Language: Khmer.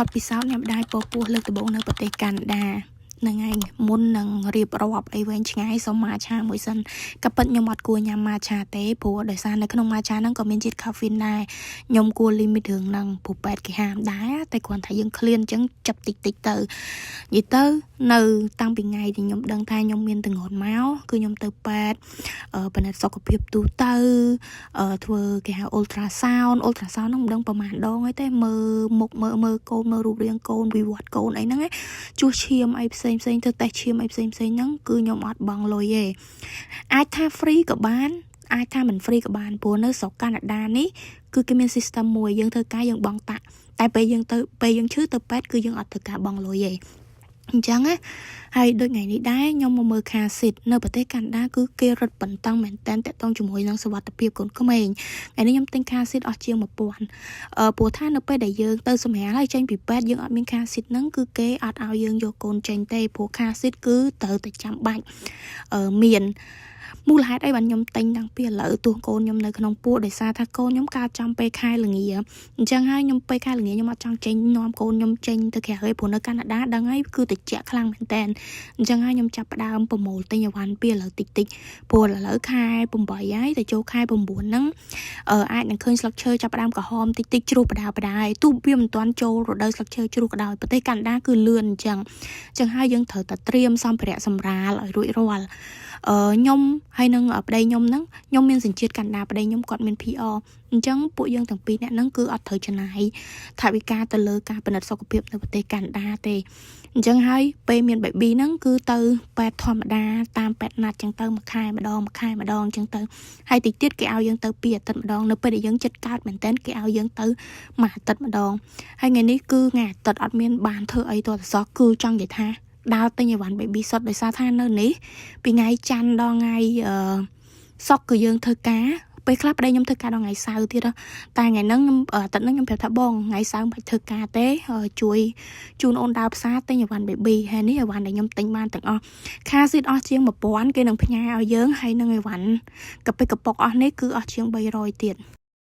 បទពិសោធន៍អ្នកម្ដាយពពោះលើកដំបូងនៅប្រទេសកាណាដាហ្នឹងឯងមុននឹងរៀបរាប់អីវែងឆ្ងាយសូមម៉ាឆាមួយសិនក៏ពិតខ្ញុំអត់គួរញ៉ាំម៉ាឆាទេព្រោះដោយសារនៅក្នុងម៉ាឆាហ្នឹងក៏មានជាតិកាហ្វីនដែរខ្ញុំគួរ limit រឿងហ្នឹងព្រោះពេទ្យគេហាមដែរតែគ្រាន់តែយើងឃ្លានអញ្ចឹងចាប់តិចតិចទៅនិយាយទៅនៅតាំងពីថ្ងៃដែលខ្ញុំដឹងថាខ្ញុំមានទម្ងន់មកគឺខ្ញុំទៅពេទ្យពិនិត្យសុខភាពទូទៅធ្វើគេហៅ ultrasound ultrasound ហ្នឹងមិនដឹងប្រហែលដងអីទេមើលមុខមើលមើលកូនមើលរូបរាងកូនវិវត្តកូនអីហ្នឹងជួសឈាមអីផ្សេងផ្សេងធ្វើតេស្តឈាមអីផ្សេងផ្សេងហ្នឹងគឺខ្ញុំអត់បង់លុយទេអាចថា free ក៏បានអាចថាមិន free ក៏បានព្រោះនៅស្រុកកាណាដានេះគឺគេមាន system មួយយើងធ្វើការយើងបង់ tax តែពេលយើងទៅពេលយើងឈឺទៅពេទ្យគឺយើងអត់ធ្វើការបង់លុយទេអញ្ចឹងណាហើយដូចថ្ងៃនេះដែរខ្ញុំមកមើល car seat នៅប្រទេសកាណាដាគឺគេរឹតបន្តឹងមែនតើតាក់ទងជាមួយនឹងសុវត្ថិភាពកូនក្មេងថ្ងៃនេះខ្ញុំទិញ car seat អស់ជាង1000ព្រោះថានៅពេលដែលយើងទៅសម្រាលហើយចេញពីពេទ្យយើងអត់មាន car seat ហ្នឹងគឺគេអត់ឲ្យយើងយកកូនចេញទេព្រោះ car seat គឺត្រូវតែចាំបាច់មានមូលហេតុអីបានខ្ញុំទិញតាំងពីឥឡូវទោះកូនខ្ញុំនៅក្នុងពោះដោយសារថាកូនខ្ញុំកើតចំពេលខែល្ងាអញ្ចឹងហើយខ្ញុំពេលខែល្ងាខ្ញុំអត់ចង់ចេញនាំកូនខ្ញុំចេញទៅក្រៅទេព្រោះនៅកាណាដាដឹងហើយគឺត្រជាក់ខ្លាំងមែនតើអញ្ចឹងហើយខ្ញុំចាប់ផ្ដើមប្រមូលទិញអីវ៉ាន់ពីឥឡូវតិចតិចព្រោះឥឡូវខែ8ហើយតែចូលខែ9ហ្នឹងអាចនឹងឃើញស្លឹកឈើចាប់ផ្ដើមក្រហមតិចតិចជ្រុះបដាបដាហើយទោះវាមិនទាន់ចូលរដូវស្លឹកឈើជ្រុះក៏ដោយប្រទេសកាណាដាគឺលឿនអញ្ចឹងអញ្ចឹងហើយយើងត្រូវតែត្រៀមសម្ភារៈសម្រាលឲ្យរួចរាល់ខ្ញុំហើយនឹងប្តីខ្ញុំហ្នឹងខ្ញុំមានសញ្ជាតិកាណាដាប្តីខ្ញុំគាត់មាន PR អញ្ចឹងពួកយើងទាំងពីរនាក់ហ្នឹងគឺអត់ត្រូវចំណាយថវិកាទៅលើការពិនិត្យសុខភាពនៅប្រទេសកាណាដាទេអញ្ចឹងហើយពេលមាន baby ហ្នឹងគឺទៅពេទ្យធម្មតាតាមពេទ្យណាត់អញ្ចឹងទៅមួយខែម្ដងមួយខែម្ដងអញ្ចឹងទៅហើយតិចទៀតគេឲ្យយើងទៅពីអាទិត្យម្ដងនៅពេលដែលយើងចិត្តកើតមែនតើគេឲ្យយើងទៅមួយអាទិត្យម្ដងហើយថ្ងៃនេះគឺថ្ងៃអាទិត្យអត់មានបានធ្វើអីតសោះគឺចង់និយាយថាដើរទិញអីវ៉ាន់ baby សុទ្ធដោយសារថានៅនេះពីថ្ងៃច័ន្ទដល់ថ្ងៃអឺសុក្រគឺយើងធ្វើការពេលខ្លះប្តីខ្ញុំធ្វើការដល់ថ្ងៃសៅរ៍ទៀតតែថ្ងៃហ្នឹងខ្ញុំអាទិត្យហ្នឹងខ្ញុំប្រាប់ថាបងថ្ងៃសៅរ៍មិនបាច់ធ្វើការទេជួយជូនអូនដើរផ្សារទិញអីវ៉ាន់ baby ហើយនេះអីវ៉ាន់ដែលខ្ញុំទិញបានទាំងអស់car seat អស់ជាង1000គេនឹងផ្ញើឲ្យយើងហើយនឹងអីវ៉ាន់កាពិកកប៉ុកអស់នេះគឺអស់ជាង300ទៀត។